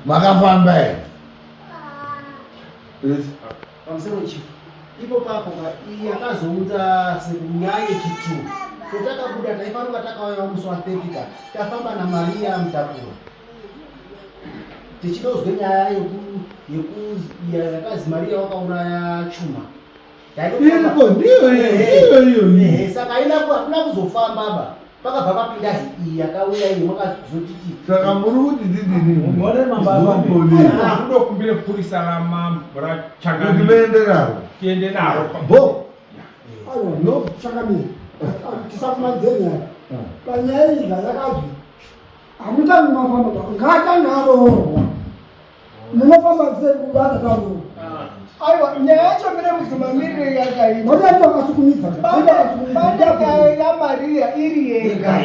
Makafamba here? Pamusoro chief. Ipo papo ka iyi yakazounza sekunyaya yechitu. Takabuda taifanira takauya musi wa 30 ka tafamba na Maria Mutakura. Tichidozwe nyaya yeku yeku yakazi Maria wakauraya Chuma. Iriko ndiyo iyo iyo. Saka haina hakuna kuzofamba ba. Pakabva papinda iyi yakauya iyi makazotiti. Saka muri kuti didini? Muone mambo afambe. Kudokumbire purisa ramambo rachangamire. Kuti muende naro. Tiende naro. Bo. Aiwa no changamire. Tisakumanze nyaya. Panyaya iyi yakazwi hamutangi mafamba ngatange aroorwa. Munofamba sei kubata taroorwa? Aiwa, nyaya yacho mire muzimamiriro yakaita. Mwana akasukumidza. Pane nyaya yaMaria iri yega.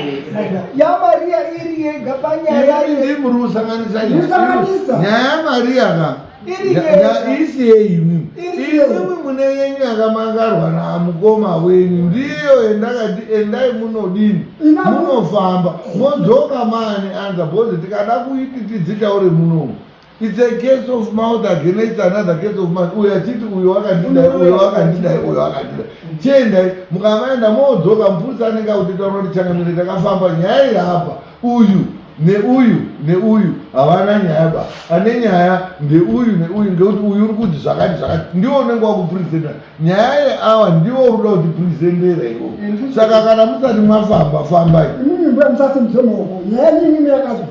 YaMaria iri yega panyaya Imi ndimi muri kusanganisa nyaya. Musanganisa. Nyaya yaMaria ka. Iri yega. Isiyei imimi. Iri yega. Imimi mune yenyu yakamangarwa namukoma wenyu ndiyo yandakati endai munodini munofamba modzoka maani anza bhozi tikada kuiti tidzitaure munomu. It's a case of mouth against another case of mouth. Uyu achiti uyu wakandidai, uyu wakandidai, uyu wakandidai. Chiendai, mukamaenda modzoka mupurisa anenge akutitaura kuti changamire takafamba nyaya iri apa. Uyu neuyu neuyu havana nyaya ba. Ane nyaya ndeuyu neuyu ngekuti uyu uri kuti zvakati zvakati. Ndiwo unenge wakupresenta. Nyaya yeawa ndiwo uri kuda kutipresentera iwo. Saka kana musati mwafamba fambai. Imimi mbuya musasimudze maoko. Nyaya yenyu imimi yakazwa.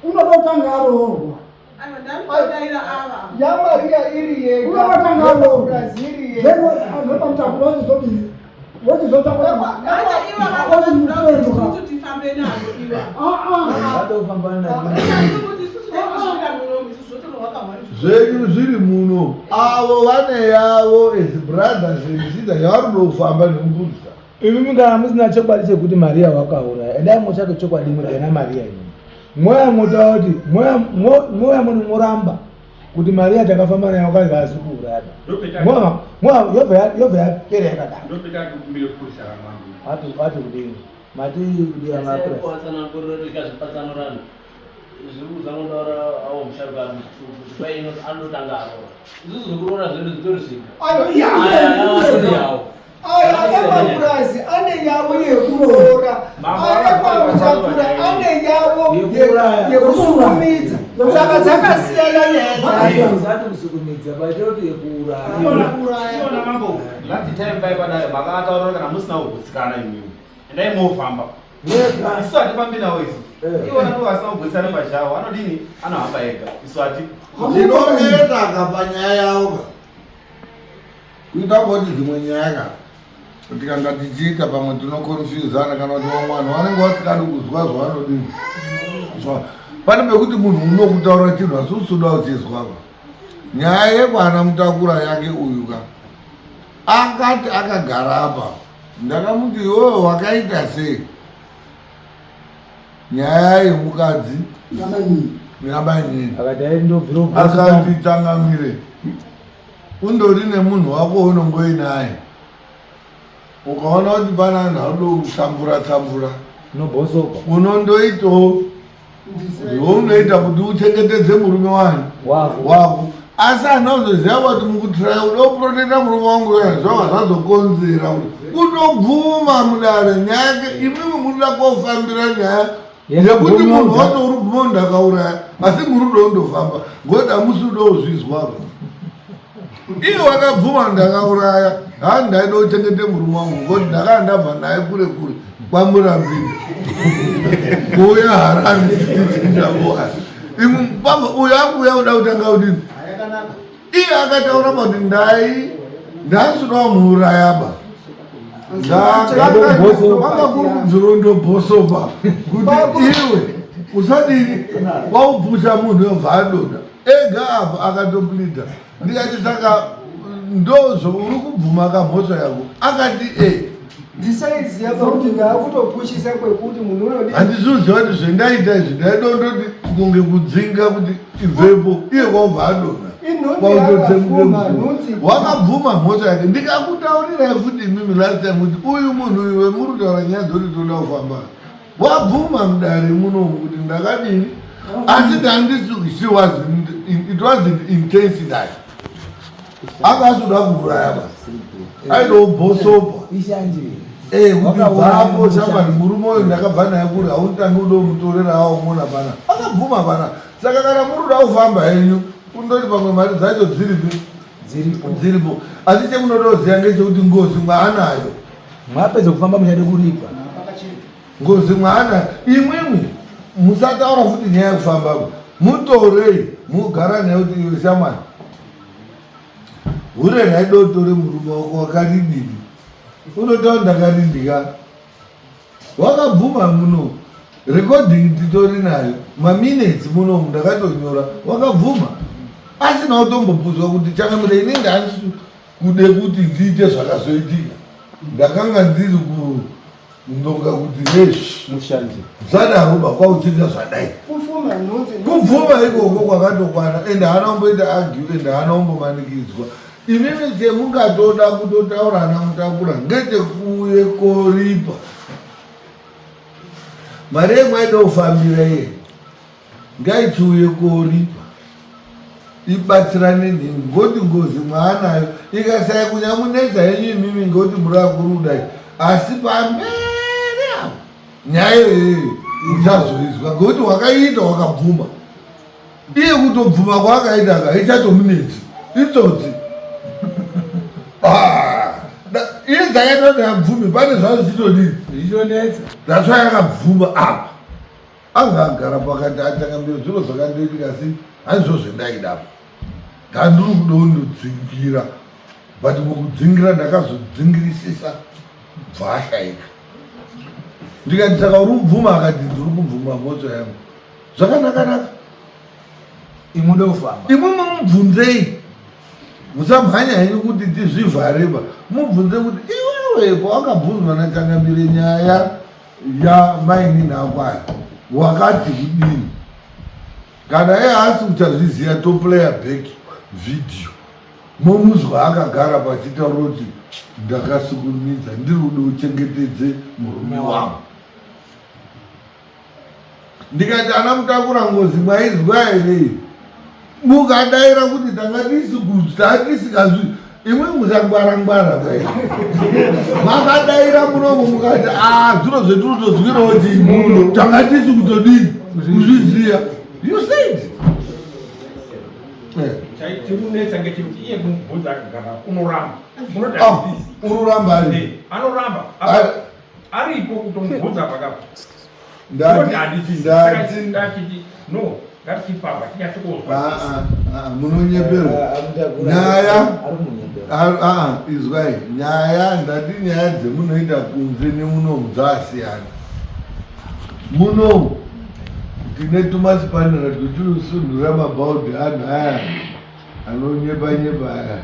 Unoda kutanga aroorwa. YaMaria iri yega. Unoda kutanga aroorwa. Brazil yega. Then anhu pamutakura vachizodini? Vochizotakura. Tifambe navo iva. Zvenyu zviri muno. Avo vane yavo as brothers and sisters yavari kuda kufamba nemupurisa. Imimi kana musina chokwadi chekuti Maria wakauraya, endai motsvake chokwadi mega naMaria imimi. Mwoya motaura kuti mwoya muno moramba kuti Maria takafamba naye wakazi haasi kuuraya. Mwoya yobva yapera yakadaro. Ati kudini? Mati kudira mapura. Zviri kuzama kutaura awo musharuka kuti paino anotanga aroora. Isusu zvekuroora zvedu zvitori zvega. Ayo, aya emapurazi ane yavo yekuroora, aya ekwamutakura ane yavo yekusukumidza. Saka dzakasiyana nyaya dzacho. Usati kusukumidza paitoti yekuuraya. Yekuuraya. Mambo, last time pai padare makataura kana musina kugutsikana imimi. Endai mofamba. Isu hatifambi nawo isu. Eh. Iwona ndiwo asina kugutsikana pachawo. Anodini? Anohamba ega. Isu hati. Ndinonetsa ka panyaya yavo ka. Kuita kuti dzimwe nyaya ka. Tikanga tichiita pamwe tinokonfuzana kana kuti vamwe vanhu vanenge vasikadi kuzwa zvavanodini. Pane pekuti munhu unokutaura chinhu asi usina kuchizwa ka. Nyaya yekwana mutakura yake uyu ka. Akati akagara apa. Ndakamuti iwewe wakaita sei nyaya yemukadzi yamainini akati changamire undori nemunhu wako unongoinaye ukaona kuti pana anhu anoda kutsambura tsambura unondoitawo Ndiwe unoita kuti uchengetedze murume wani wako asi handina kuzoziva kuti mukutiraya kuda kuprotecta murume wangu uya zvava zvazokonzera kuti kutobvuma mudare nyaya yake imimi munoda kofambira nyaya yekuti munhu wacho uri kubvuma kuti ndakauraya asi muri kuda kundofamba ngokuti hamusi kuda kuzvizwa iye wakabvuma ndakauraya ha ndaida kuchengete murume wangu ngokuti ndakanga ndabva naye kure kure kwamurambinda kuuya harare ndichindakuwa imwe baba uyo akuuya kuda kutanga kudini iye akataura kuti ndai ndasina wamuuraya ba ndakanga kuri kudzirondobhosopa kuti iwe usadini waubvusha munhu yobva adonha ega apa akatoplida ndikati saka ndozvo uri kubvuma kamhosva yako akati e ndisaiziva pakuti ndaakutopushisa kwekuti munhu unodi handiziuziva kuti zvendaita izvi ndaidondoti kunge kudzinga kuti ibvepo iye kwaubva adonha wakabvuma mhosva yake ndikakutaurirai futi imimi last time kuti uyu munhu uyu wemuri kutaura nyaya dzoti toda kufamba wabvuma mudare munomu kuti ndakadini. Asi ndandisi she was it wasn't intentional. Anga asikuda kuuraya ba. Aidobhosopa. Ishanje. Eh, kuti bvapo shamwari murume uyu ndakabva naye kuri hautangi udomutorera aumona pana. Akabvuma pana. Saka kana muri kuda kufamba henyu kundoti pamwe mari dzacho dziripi? Dziripo. Dziripo. Asi chemunotoziva ngechekuti ngozi mwaanayo. Mwapedza kufamba muchade kuripa. Ngozi mwaanayo. Imwimwi musataura futi nyaya yekufamba. Mutorei mugara naye kuti iwe shamwari. Hure raidotore murume wako wakaridini. Unotaura ndakarindika. Wakabvuma muno. Recording titori nayo. Maminutes muno ndakatonyora. Wakabvuma. Asina kutombobvunzwa kuti changamire ini ndandisi kude kuti ndiite zvakazoitika. Ndakanga ndiri kundonga kuti nezvi. Mushanje. Zvadaro ba kwauchiita zvadai. Kufuma nhunzi. Kubvuma ikoko kwakatokwana ende haana kumboita argue ende haana kumbomanikidzwa. Imimi chemungatoda kutotaura ana mutakura ngechekuuye koripa. Mari yemwaida kufambira iye ngaichiuye koripa ibatsirane nemi ngoti ngozi mwaanayo ikasaya kunyamunetsa henyu imimi ngoti muri akuru kudai asi pamberi apo nyaya iyoyo muchazoizwa ngekuti wakaiita wakabvuma iye kutobvuma kwaakaita ka ichatomunetsi itsotsi ah, iye dzakaita kuti abvume pane zvazvo zvichitodii zvichonetsa that's why akabvuma apa anga agara pakati achangamira zviro zvakandoitika asi handizvo zvendaida ndandiri kudondodzingira but mukudzingira ndakazodzingirisisa bvaashaika ndikati saka uri kubvuma akati ndiri kubvuma mhosva yangu zvakanakanaka imwe ndofamba imwe mumubvunzei musamhanya henyu kuti tizvivhareba mubvunze kuti iwewe pawakabvunzwa nachangamire nyaya yamainini ako aya wakati kudini kana iye haasi kuchazviziva toplaya back video momuzwa akagara pachitaura kuti ndakasukumidza ndiri kuda uchengetedze murume wangu ndikati ana mutakura ngozi mwaizwa here mukadaira kuti tanga tisikazwi imwe musangwarangwara bai makadaira munomo mukati a zviro zvetirotozwirawo kuti muno tanga tisi kutodini kuzviziya you said Chaitirunetsa ngechekuti iye mubvunza akagara unoramba. Ah, unoramba ari. Anoramba. Aripo kutomubvunza pakapa. Ndati ndati ndati no ngatichifamba tinyatsokozwa. Ah ah munonyeperwa. Nyaya ah izwai nyaya ndati nyaya dzemunoita kunze nemuno dzasiyana. Muno tine tumasipanera twetinosunhura mabhaudhi anhu aya anonyepa nyepa aya.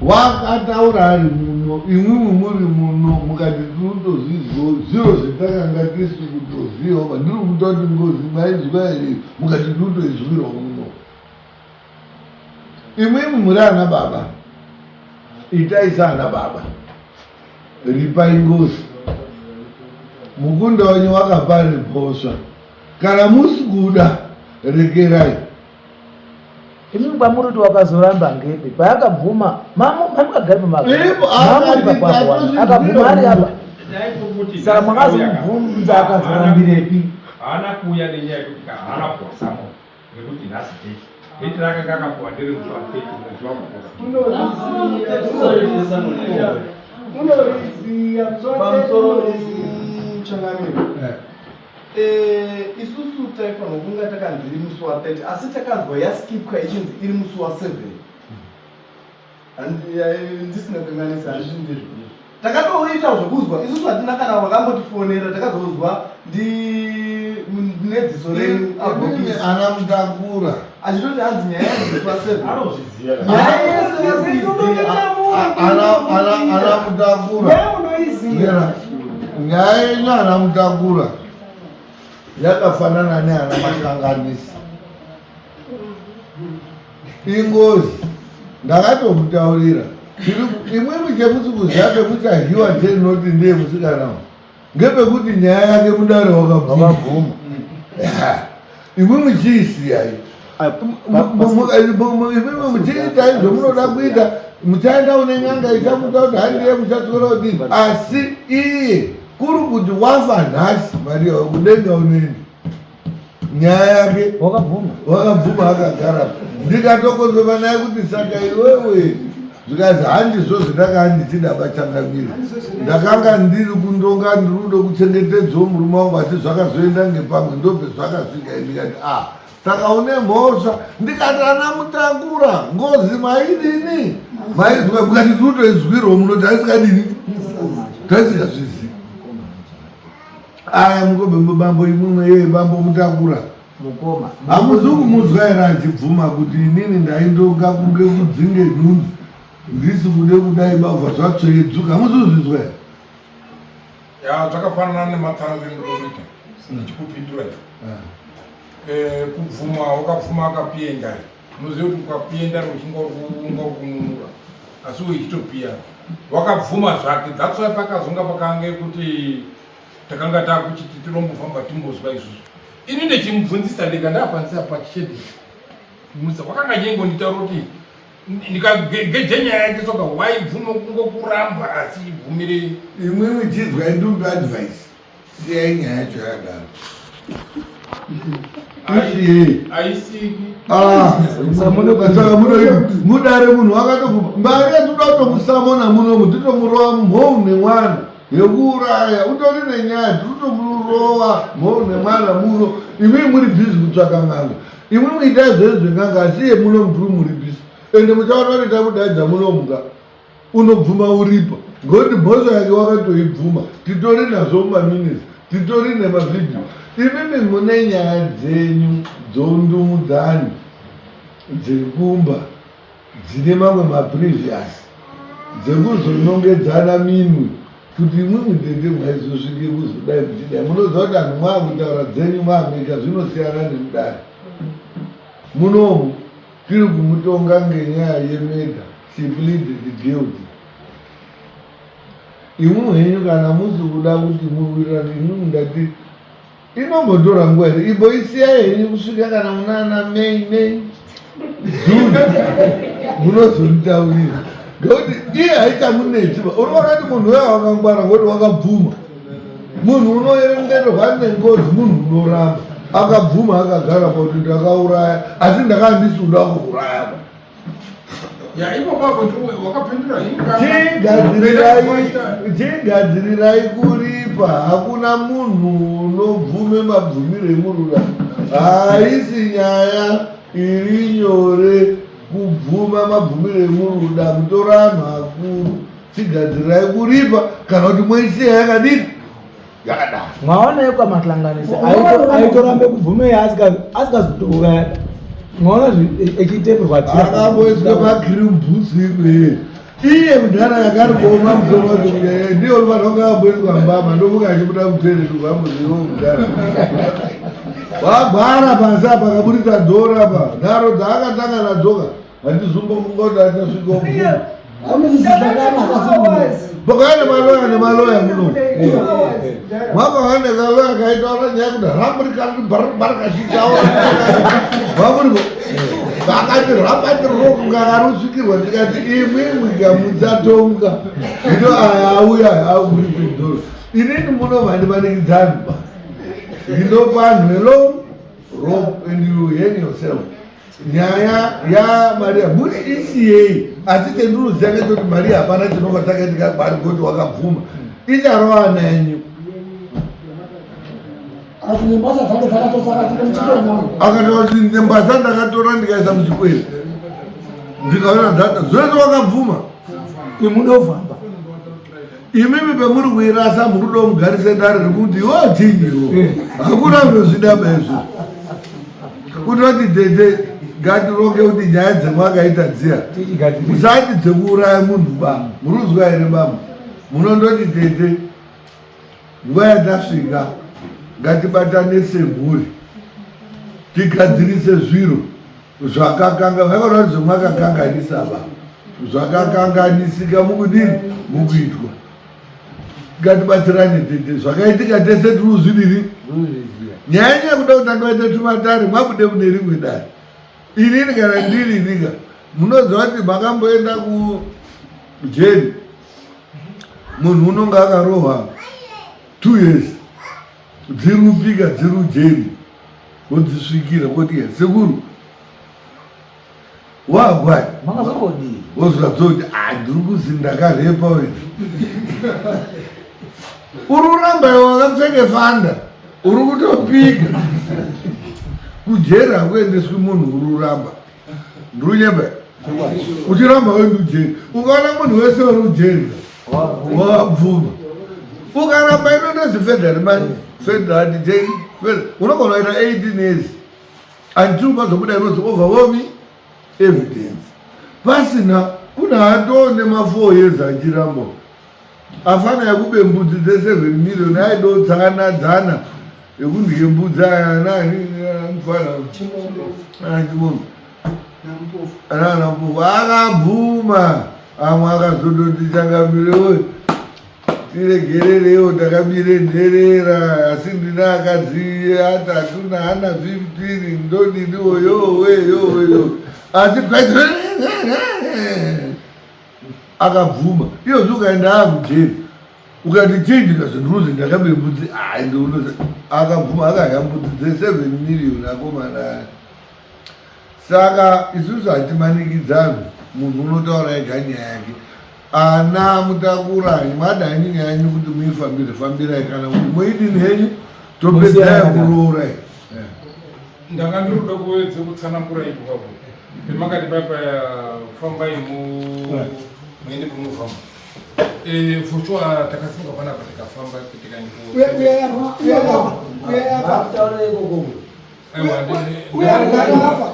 Wakataura ari muno, imwimwi muri muno, mukati tinotozvizwa zviro zvetakanga tisi kutoziva, ndiri kutoti ngozi maizwa here, mukati tinotoizwirawo muno. Imwimwi muri ana baba, itai saana baba, ripai ngozi. Mukunda wenyu wakapari mhosva, kana musi kuda rekerai. Imi kwamuri kuti wakazoramba ngepi paakabvuma mamukagara pamamuri akabvuma ari apa saka makazomubvunza akazorambirepi haana kuuya nenyaya yekuti haana kuwasamo nekuti nhasi date date rakanga akapuwa ndere musi wa 30 mwedzi wakuposa unoriziya pamusoro changamiro Eh, isusu taifanirwa kunga takanzi iri musi wa 30 asi takanzwa yaskipwa ichinzi iri musi wa 7 ndisina kukanganisa handiti ndizvo takatoita zvekuzwa isusu hatina kana vakambotifonera takazozwa ndi nedziso renyu abhokisi ana mutakura achitoti hanzi nyaya yanzi wa 7 anozviziva nyaya yese vakuiziva ana mutakura munoiziva nyaya yenyu ana mutakura yakafanana neana makanganisi ingozi ndakatomutaurira imwimwi chemusi kuziva pekuchahiwa chenoti ndiye musikana ngepekuti nyaya yake mudare wakabvuma. Imwimwi chiisiyai. Imwimwi muchiitai zvamunoda kuita, muchaenda une n'anga ichamuta kuti handiye muchatora kudini. Asi iye kuri kuti wafa nhasi Maria kudenga unoenda. Nyaya yake wakabvuma, wakabvuma akagara. Ndikatokozova naye kuti saka iwewe zvikanzi handizvo zvindakanga ndichida bachangamire ndakanga ndiri kundonga ndiri kuda kuchengetedzawo murume wangu asi zvakazoenda ngepamwe ndobve zvakasvika ndikati a ah, saka une mhosva ndikati ana mutakura ngozi maidini maizwa mukati tiri kutoizwirwa muno taisikadini taisikazvizivi aya mukombe bambo imwimwe yeye bambo mutakura Mukoma. Hamuzi kumuzwa here achibvuma kuti inini ndaindonga kunge kudzinge nhunzi ndisi kude kudai bavha zvatsvedzuka hamuzi kuzvinzwa here? Ya zvakafanana nematsango endinoita ndichikupindura eh, kubvuma wakabvuma akapiye ndari unoziva kuti ukapiye ndari uchinga uri kununura asi uchitopiya wakabvuma zvake that's why pakazonga pakange kuti takanga takuchiti tinombofamba timbozwa izvozvo ini ndechimubvunzisa ndega ndakwanisa pachishedhi musa wakanga chingonditaura kuti ndikageje nyaya yake soka waibvuma kungokuramba asi ibvumire imwimwi chizwai ndumbi advice siyai nyaya yacho yakadaro mudare munhu wakatobvuma mari yatinoda kutomusamona munomu titomurova mhou nemwana yekuuraya utori nenyaya tiri kutomurova mhou nemwana muno imwi muri bhizi kutsvaka n'anga imwi muitai zvese zven'anga asi iye muno mutiri muri bhizi ende muchaona kuti takudaidza munomuka unobvuma uripa ngokuti mhosva yake wakatoibvuma titori nazvo mumaminisi titori nemavhidhiyo imimi mune nyaya dzenyu dzoundumudzani dzekumba dzine mamwe maprevious dzekuzonongedzana minwe kuti imwimwi tete mwaizosvike kuzodai muchidai munoziva kuti anhu maakutaura dzenyu maameka zvinosiyana nemudare munomu tiri kumutonga ngenyaya yemurder she pleaded guilty imwimwi henyu kana musi kuda kuti muwirirane imwimwi ndati inombotora nguva here imboisiyai henyu kusvika kana munana May May June munozonditaurira ngekuti iye haichamunetsi unoona kuti munhu uya wakangwara ngokuti wakabvuma munhu unoerengerwa nengozi munhu unoramba akabvuma akagara pakuti ndakauraya asi ndakanga ndisi kuda kuuraya Chigadzirirai kuripa hakuna munhu unobvume mabvumiro emurura haisi nyaya iri nyore kubvuma mabvumiro emuruda mutora anhu akuru chigadzirirai kuripa kana kuti moisiya yakadini yakadaro mwaona yekwamahlanganisa aitorambe kubvume asikazi kutouraya mwaona echiteperwa akamboiswa macream boots ikwe iye mudhara yakari kuoma musoro wacho kuti ndiye unofanira kunge akamboiswa mbama ndomuka achibuda mutoilet kubva mudhara wagwara pasi apa akaburitsa dhora apa nharo dzaakatanga nadzoka handizumbofunga kuti achasvika obvuma pakauya nemaloya nemaloya muno mwakauya nekaloya kaitaura nyaya kuti ramburikaribarikachitaura vamuripo vakati rapati rokunga karusvikirwa ndikati imwimwi kamuchatonga ino aya auya auburitse dhoro inini muno mandimanikidzani ba ndinopa anhu hello rope and you hang yourself nyaya yamaria muri isiyei asi chendinoziva ngechekuti maria hapana chinobva chakaitika kwaari kuti wakabvuma icharova nenyu akataura kuti nembasa ndakatora ndikaisa muchikwere ndikaona dhata zvese wakabvuma imudofamba imimi pemuri kuirasa muri kuda mugarise dare rekuti iwo chinyiwo hakuna unozvidaba izvo kutoti tete ngatironge kuti nyaya dzemwakaita dziya musati dzekuuraya munhu ba muri kuzwa here baba munondoti tete nguva yatasvika ngatibatane semhuri tigadzirise zviro zvakakanga zvakaona kuti zvemwakakanganisa ba zvakakanganisika mukudini mukuitwa ngatibatsirane tete zvakaitika tese tiri kuzvidini Nyaya yenyu yekuda kutanga waita tumatare mwabude mune rimwe dare. Inini kana ndiri nika munoziva kuti makamboenda kujeri munhu unonga akarohwa 2 years dzirupika dzirujeri wodzisvikira koti sekuru wagwai Makazongodii? Wozwa dzoti ah ndiri kuzi ndakarepa wena. Uri kuramba iwe wakapfeke fanda uri kutopika. Kujeri hakuendeswi munhu uri kuramba. Ndiri kunyeba. Uchiramba wendi ujeri. Ukaona munhu wese uri ujeri wabvuma. Ukaramba inotozi federal man, federal detain, unogona kuita 18 years. Until pazobuda inonzi overwhelming evidence. Pasina kuna atoo nema 4 years achiramba. Afana yekube mbudzi dze 7 million aidodzana dzana yekundye mbudzi aya nani mfana Chimombe nana Mpofu akabvuma amwe akazototi changamire oyo tiregererewo takabire nherera asi ndine akadzi atatu naana 15 ndodiniwo yowe yowe yowe asi akabvuma iyozvi ukaenda akujeri ukati chii ndikazondiruzi ndakabe mbudzi ai ndinoza akabvuma akadya mbudzi dze 7 million akomana aya saka isusu hatimanikidzani munhu unotaura ega nyaya yake ana mutakura madanyi nyaya yenyu kuti muifambire fambirai kana kuti muidini henyu topedzai kuroora Ndanga ndiri kuda kuedza kutsanangura ipo papo pemakati papa fambai muende kunofamba. For sure takasimuka panapa tikafamba tikaenda. Uya apa, uya apa, uya apa. Taura ikoko. Aiwa, Uya gara apa.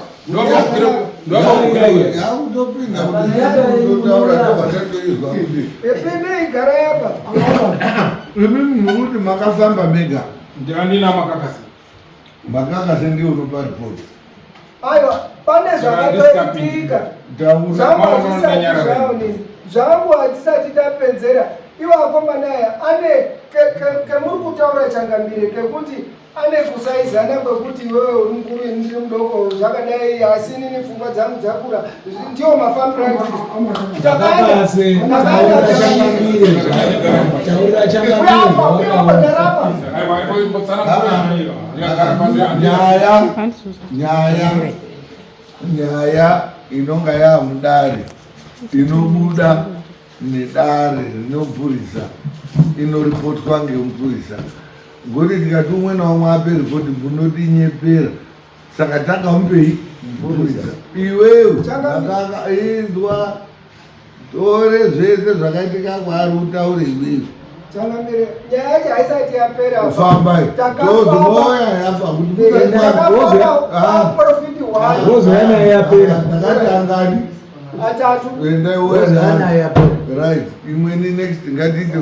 Yakutopinda kuti totaura ndopatatoizwa kuti Ependei gara apa. Imi mukuti makafamba mega. Ndandina makakasi. Makakasi ndiwo unopa ripoti. Aiwa, pane zvakatoitika. Taura. Zvangu hazvisati zvaonesa. Zvangu hatisati tapedzera. Ivo akomana aya ane kemuri kutaura changamire kekuti ane kusaizana kwekuti iwewe uri mukuru ini ndiri mudoko zvakadai asi inini pfungwa dzangu dzakura ndiwo mafambiro acho. Takakase. Taurira changamire. Taurira changamire. Uyapa, Nyaya nyaya nyaya inonga yaamudare inobuda nedare rinopurisa inoripotwa ngemupurisa ngoti tikati umwe naumwe ape ripoti munotinyepera saka takamupei mupurisa iwewe makaka inzwa tore zvese zvakaitika kwaari utaure iwewe. Changamire, nyaya yacho haisati yapera. Kufambai tozomoya yafa kuti Takafamba profit one. Wozoya naye yapera. Ndakati angani? Atatu. Endai Wozoya naye woya. yapera. Right, imweni next ngatiite.